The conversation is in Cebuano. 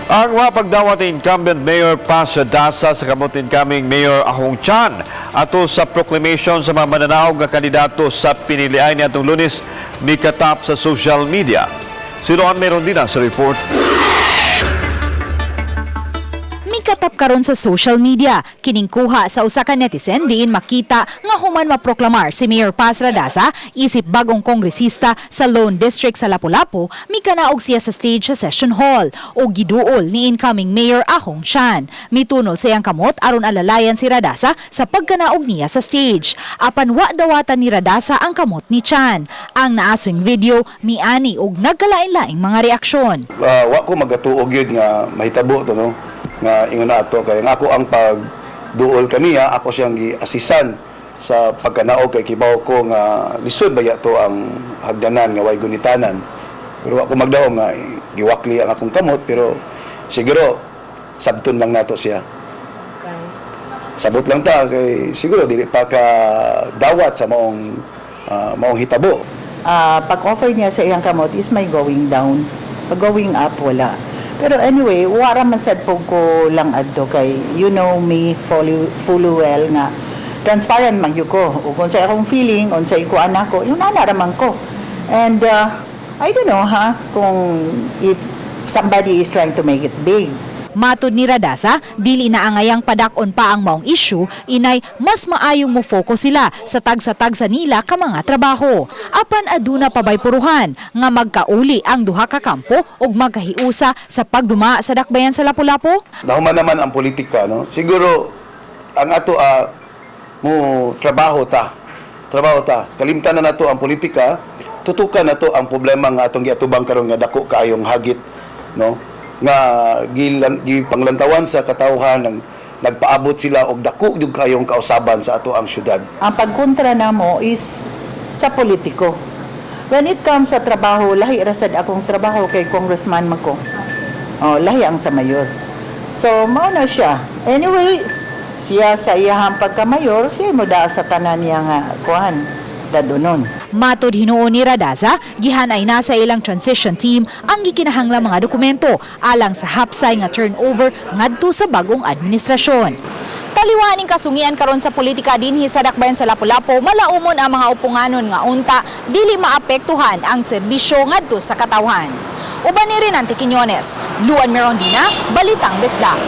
Ang mapagdawat ni incumbent Mayor Paz Radaza sa kamot ni incoming Mayor Ahong Chan ato sa proclamation sa mga mananaog nga kandidato sa piniliay niadtong Lunes mikatap sa social media. Si Roan Merondina sa report. Mikatap karon sa social media. Kining kuha sa usa ka netizen diin makita nga human maproklamar si Mayor Paz Radaza isip bagong kongresista sa Lone District sa Lapu-Lapu, mikanaog siya sa stage sa session hall o giduol ni incoming Mayor Ahong Chan. Mitunol sa iyang kamot aron alalayan si Radaza sa pagkanaog niya sa stage. Apan wa dawatan ni Radaza ang kamot ni Chan. Ang naaswing video miani og nagkalain-laing mga reaksyon. Wa ko magatuo gyud nga mahitabo to, no, nga ingon na ato kay ang ako ang pagduol kaniya, ako siyang giasisan sa pagkanaog kay kibaw ko nga lisod baya to ang hagdanan nga way gunitanan, pero wa ko magdaom nga giwakli ang akong kamot. Pero siguro sabton lang nato siya, sabot lang ta kay siguro dili pa ka dawat sa maong hitabo. Pag-offer niya sa iyang kamot is may going down. Pag going up, wala. Pero anyway, wara man sad po ko lang adto kay you know me fully, fully well nga transparent man gyud ko. Ug unsay akong feeling, unsay ko anak ko, yun ana ra man ko. And I don't know ha kung if somebody is trying to make it big. Matod ni Radaza, dili na angayang padak-on pa ang maong issue, inay mas maayong mo focus sila sa tagsa-tagsa nila ka mga trabaho. Apan aduna pa bay puruhan nga magkauli ang duha ka kampo ug magkahiusa sa pagduma sa dakbayan sa Lapu-Lapu? Nahuman naman ang politika, no? Siguro ang ato mo trabaho ta. Trabaho ta. Kalimtan na nato ang politika, tutukan nato ang problema nga atong giatubang karon nga dako kaayong hagit, no? Nga gipanglantawan sa katawhan ng nagpaabot sila og dako gyud kaayong kausaban sa ato ang syudad. Ang pagkontra namo is sa politiko. When it comes sa trabaho, lahi ra sad akong trabaho kay congressman man ko. Oh, lahi ang sa mayor. So, mao na siya. Anyway, siya sa iyahang pagkamayor, siya mo daa sa tanan niya nga kuan dadunon. Matod hinuon ni Radaza, gihanay na sa ilang transition team ang gikinahanglang mga dokumento alang sa hapsay nga turnover ngadto sa bagong administrasyon. Taliwaning kasungian karon sa politika dinhi sa dakbayan sa Lapu-Lapu, malaumon ang mga upunganon nga unta dili maapektuhan ang serbisyo ngadto sa katawhan. Uban ni Renante Quiñones, Luan Merondina, Balitang Bisdak.